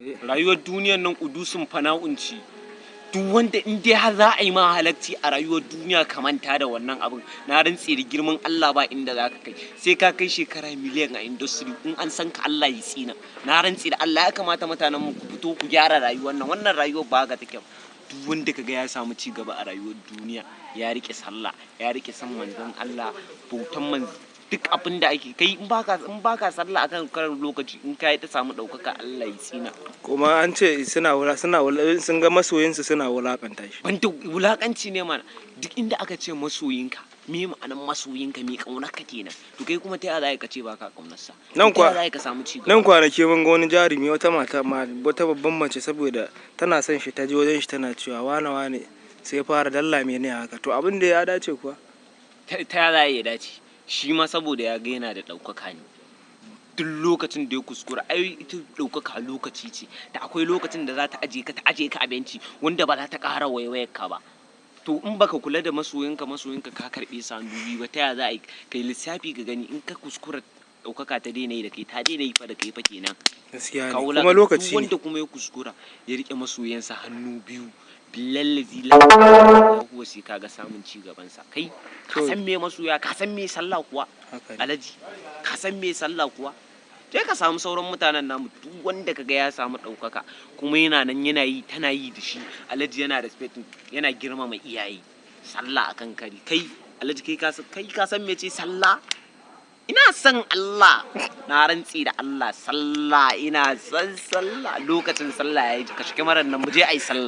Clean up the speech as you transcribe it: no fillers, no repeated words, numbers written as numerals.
Rayuwar duniyar nan kudusun fana'un ce. Duk wanda in dai har za a yi ma halacci a rayuwar duniya, ka manta da wannan abin. Na rantse da girman Allah, ba inda za ka kai sai ka kai shekara miliyan a industry in an san ka, Allah ya tsina. Na rantse da Allah, ya kamata mutanen mu ku fito ku gyara rayuwar nan. Wannan rayuwar ba haka take ba. Duk wanda kaga ya samu ci gaba a rayuwar duniya, ya rike sallah, ya rike san manzon Allah, bautan manzon, duk abin da ake kai. In baka sallah akan karan lokaci, in kai ta samu ɗaukaka, Allah ya tsina. Kuma an ce suna sun ga masoyinsu suna wulakanta shi. Banda wulakanci ne mana. Duk inda aka ce masoyinka, me ma'anan masoyinka? Me kaunarka kenan. To kai kuma ta yaya za ka ce baka kaunarsa? Nan Ta yaya za ka samu ci gaba? Nan kwanaki mun ga wani jarumi, wata mata ma, wata babban mace, saboda tana son shi ta je wajen shi tana cewa wane wane, sai fara dalla mene haka. To abin da ya dace kuwa? Ta yaya za ya dace? Shi ma saboda ya ga yana da ɗaukaka ne. Duk lokacin da ya kuskura, ai ita ɗaukaka lokaci ce da akwai lokacin da za ta aje ka, ta aje ka a benci wanda ba za ta ƙara waiwayar ka ba. To in baka kula da masoyinka, masoyinka ka karɓe sa biyu ba, ta yaya za a yi kai lissafi ka gani? In ka kuskura ɗaukaka ta daina yi da kai, ta daina yi fa da kai fa kenan. Gaskiya Ka ne. wulaƙanta Kuma duk lokaci ne. wanda kuma ya kuskura ya rike masoyansa hannu biyu, billahi la huwa, sai kaga samun ci gaban sa. Kai ka san me masoya? Ka san me sallah kuwa? Haka ne. Alaji, ka san me sallah kuwa? Je ka samu sauran mutanen namu. Duk wanda kaga ya samu ɗaukaka kuma yana nan yana yi, tana yi da shi, alaji, yana respect, yana girmama iyaye, sallah akan kari. Kai alaji, kai ka san me ce sallah? Ina son Allah, na rantsi da Allah, sallah, ina son sallah. Lokacin sallah yayi, ka shiga maran nan mu je ayi sallah.